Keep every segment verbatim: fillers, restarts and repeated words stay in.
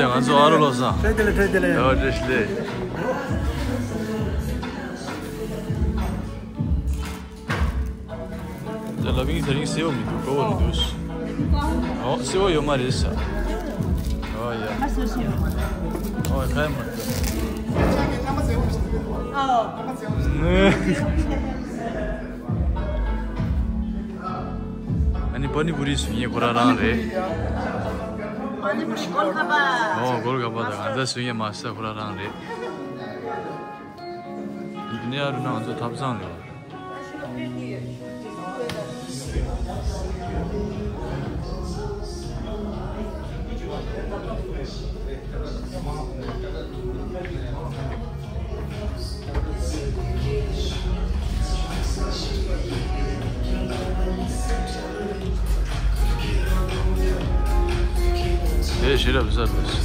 ང་ཚོ་ཨ་རོ་བློ་བཟང་། བཀྲ་ཤིས་བདེ་ལེགས། བཀྲ་ཤིས་བདེ་ལེགས། ད་ལ་བིང་དེ་རིང་སེའུ་མི་འདུག་གོ་བ་མི་འདུག་ཨོ་སེའུ་ཡོད་མ་རེད་ས། ཨོ་ཡ། ཨོ་ཁ་ཡ་མ་འདུག་ཨ་ནི་པ་ནི་པུ་རི་སུ་ཡིན་ཁོ་རང་རང་རེད། པ་ནི་པུ་རི་གོལ་ཁ་པ། ཨོ་གོལ་ཁ་པ་དང་ང་ཚ་སུ་ཡིན་མ་ས་ཁོ་རང་རང་རེད། ཡིན་ནའི་ཨ་རུ་ན་ང་ཚོ་ཐབ་ཚང་རེད། དེ་ཤེས་རབ་གསར་དུ་ཟེར།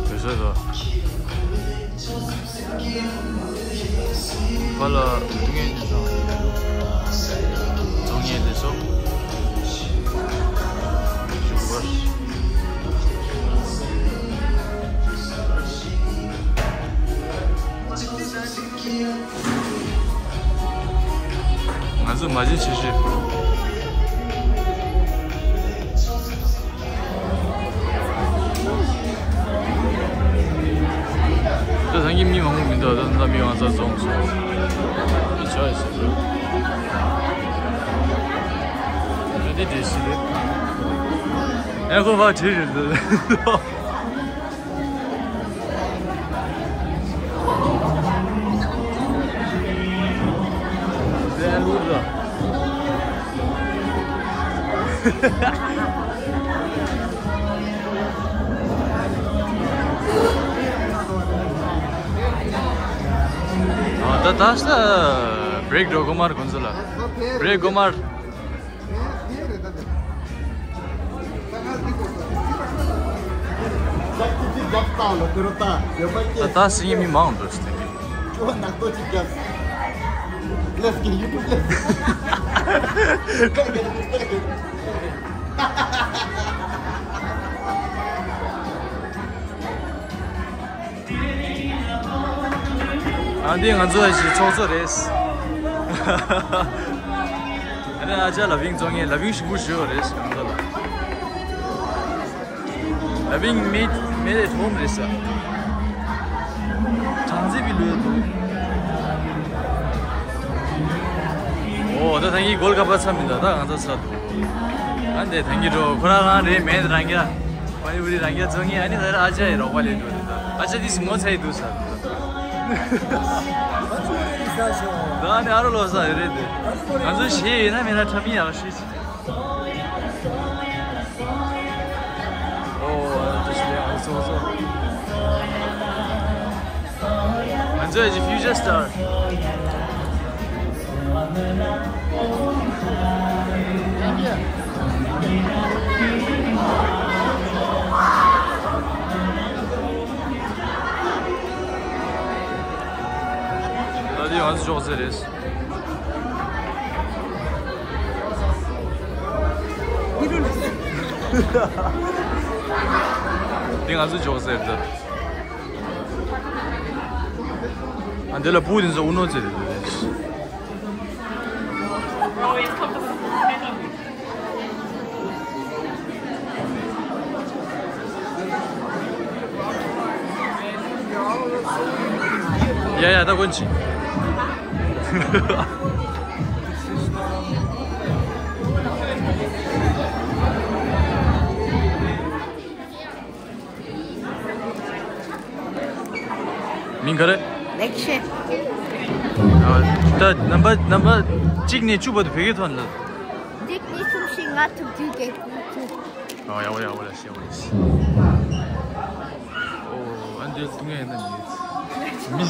བོད་ས་དང་། ཕ་ལ་ངན་ནས་སོང་། བཙོང་ངན་ནས་སོང་། ཞུ་བར། ང་ཚོ་མ་བྱན་ཆེ་ཤོས། ད་ཐང་གི་མི་མང་པོ་མི་འདུག་ད་ད་མི་མང་ཚ་འཛོམས་སོང་། ཆ་ཡི་སི་ད་འདི་འདྲེ་ཞིག་རེད། ཨེ་ཁོ་བ་བྲིས་རེད་འདུག་ད་ད་ས་བྷི་རེག་འགྲོ་གོ་མར་ཁོང་ཚོ་ལ་བྷི་རེག་གོ་མར། ད་ད་སི་ཡི་མི་མང་འདུག་སྟེ། Let's get YouTube, let's get. ཨ་འདི་ང་ཚོ་ཞིག་ཚོགས་གཙོ་རེད། ཨ་ནི་ཨ་ཅག་ལ་བིང་བཙོང་ངེས་ལ་བིང་ཞིམ་པོ་ཞུ་བ་རེད་ང་ཚོ་ལ། ལ་བིང་མེད་མེད་ཧོམ་རེད་ས། གྲངས་རྩིས་པའི་ལོས་འདུག་ཨོ་ད་ཐང་གི་གོལ་ཁ་པ་ཚ་མི་འདུག་ད་ང་ཚོ་ཚ་འདུག་ཨ་འདི་ཐང་གི་འགྲོ་ཁོ་རང་རང་རེད་མེད་རང་རྒྱ། པ་ནི་པུ་རི་རང་རྒྱ་བཙོང་ངེས་ཨ་ནི་ད་ར་ཨ་ཅག་ཡི་རོགས་པ་ལས་འགྲོ་རེད་ད། ཨ་ཅག་འདི་སི་མོ་ཚ་ཡི་འདུག་ས། ད་ནི་ཨ་རོ་ལོ་ས་ཡོད་རེད་དེ། ང་ཚོ་ཞེ་ཡོད་ན་མེད་ན་ཁྲ་མི་ཡག་ཤོས་ཅིག་ཨོ་ཨ་ཅག་ཞེ་ཡག་སོ་སོ། ང་ཚོ་ཨེ་ཇི་ཕིའུ་ཅར་སི་ཊར། ད་དེ་ང་ཚོ་ཅོག་ཙེ་རེད། འདི་ང་ཚོ་ཅོག་ཙེ་རེད། ཨ་འདི་ལ་བུ་དེ་ཚོ་ཨུ་ནོ་ཙེ་རེད། ཡ་ཡ་ད་ཀུན་ཅི། མིང་ག་རེ། ལེགས་བཤད། ད་ནམ་པ་ནམ་པ་གཅིག་ནས་བཅུ་བར་དུ་བོད་སྐད་ཐོན་ལ། གཅིག་གཉིས་གསུམ་བཞི་ལྔ་དྲུག་བདུན་བརྒྱད་དགུ་བཅུ། ཨོ་ཡ་ཨོ་ཡ་ཨོ་ཡ་ཤེས་ཨོ་ཡ་ཤེས། ཨོ་ཨ་འདི་ཐུང་ངེ་ཡིན་ན་མི་མི།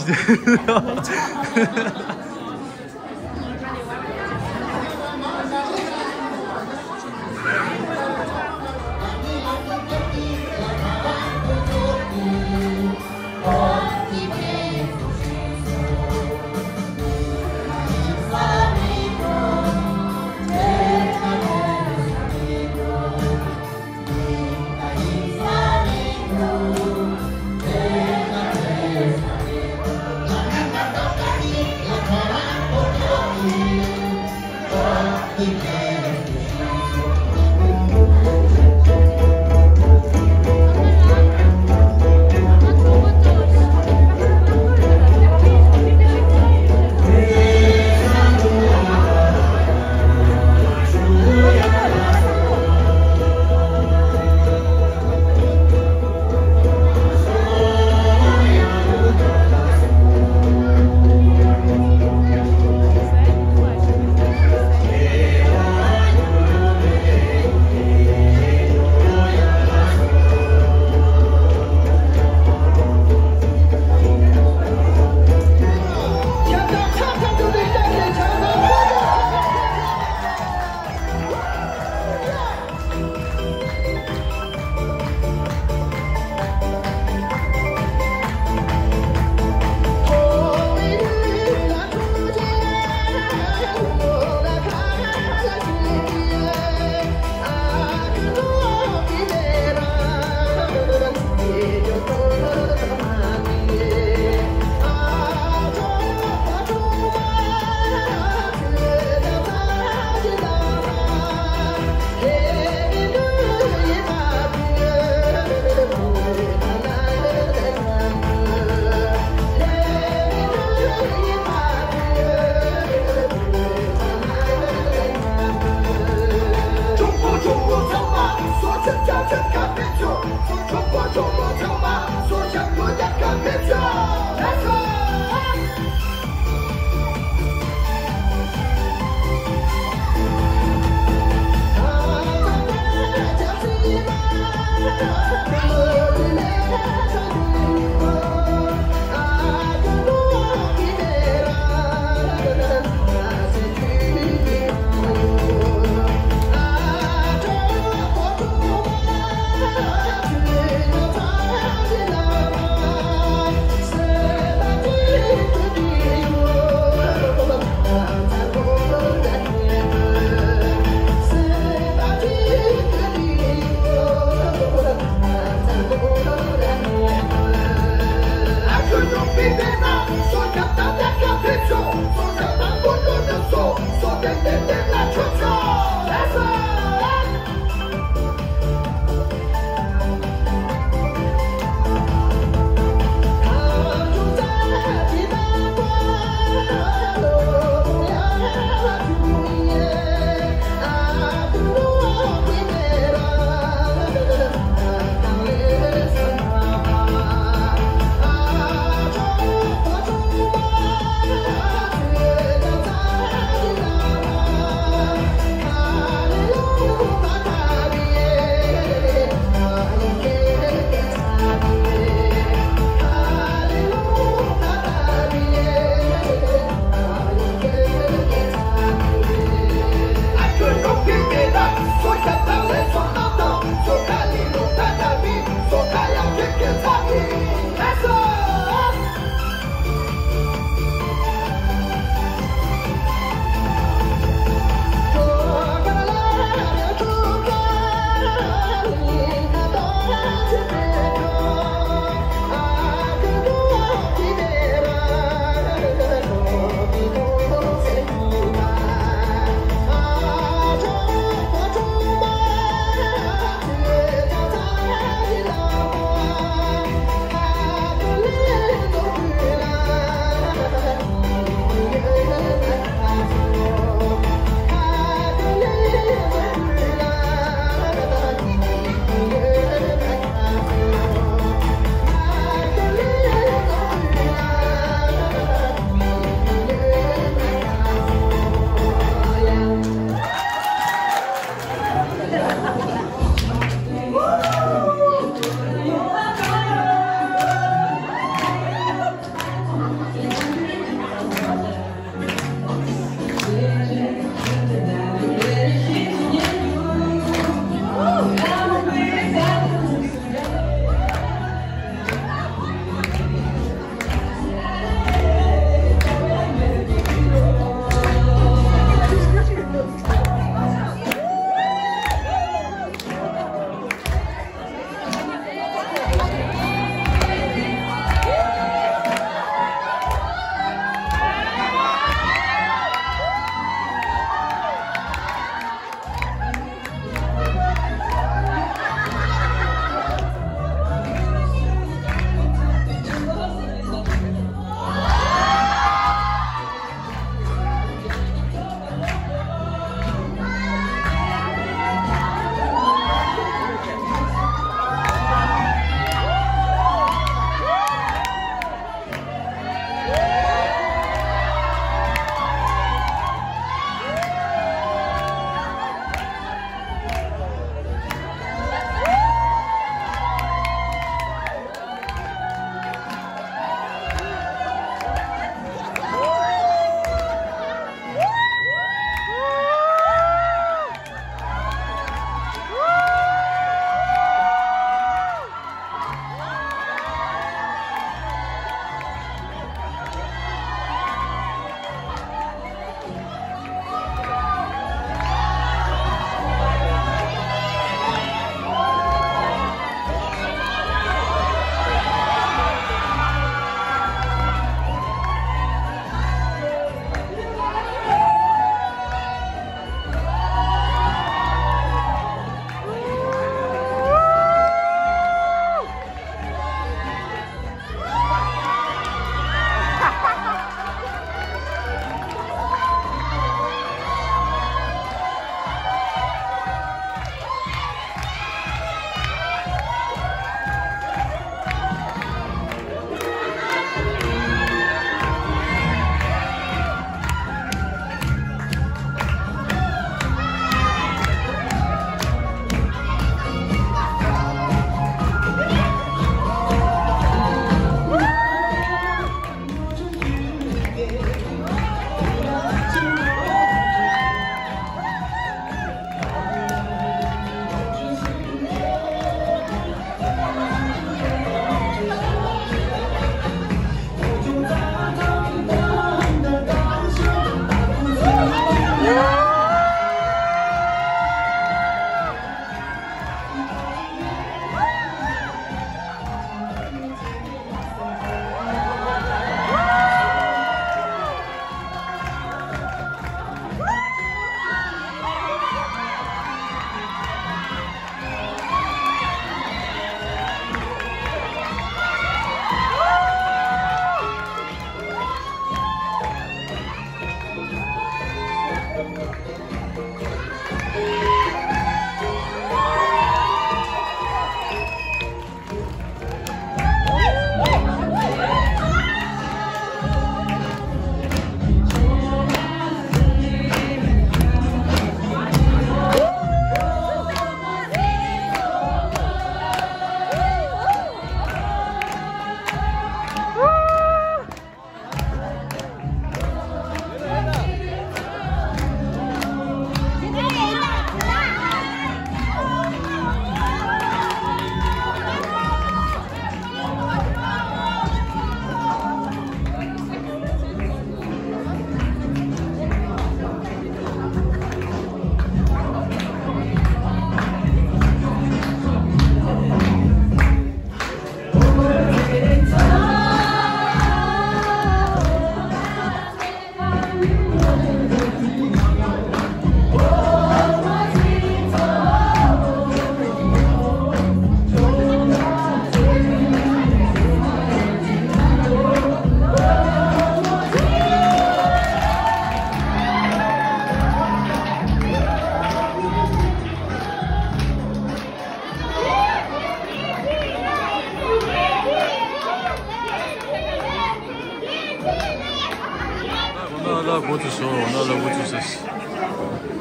འགོ་ཚུགས་སོ། འོ་ན་ལ་འགོ་ཚུགས་ས།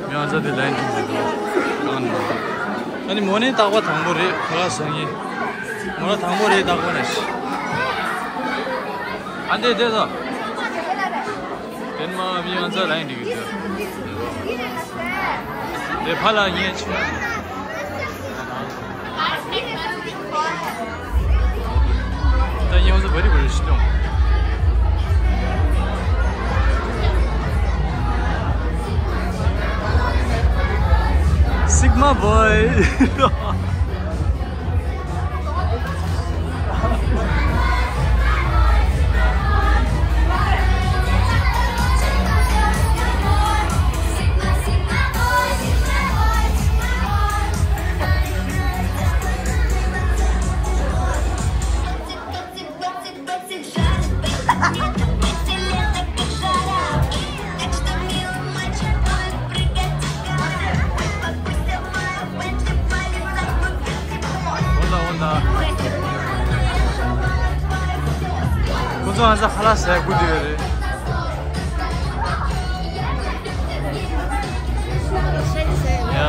མི་ང་ཚ་དེ་ལན་ཅིག་འདུག་གང་འདུག་ཨ་ནི་མོ་ནི་རྟག་པ་དང་པོ་རེད། ཁ་ལག་ཟ་ངེས། མོ་ལ་དང་པོ་རེད། རྟག་པ་ནས་ཤི། ཨ་འདས་འདས་ས། དེ་མ་མི་ང་ཚ་ལན་འགྲིག་གི་འདུག་དེ་ཕ་ལ་ངས་ཆུ། ད་ཡང་སུ་བ་རི་བ་རི་ཤི་ཏོང་། Sigma boy. འོ་ན་འོ་ན། ཁོ་ཚོ་ང་ཚོ་ཧ་ལ་ཟས་དགོས་དེ་རེད། ཡ་མ།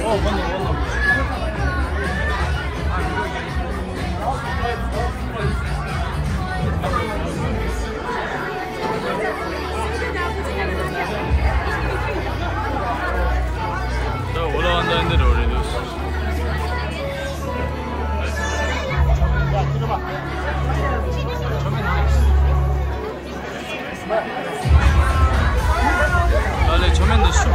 ཨོ་ཧོ་ནོ་ཧོ་ནོ། ད་འོ་ལ་ཨ་འདྲ་འདི་འགྲོ་རེད་འདུག་ཨ་ལས་ཆོ་མེད་འདི་ཤུ།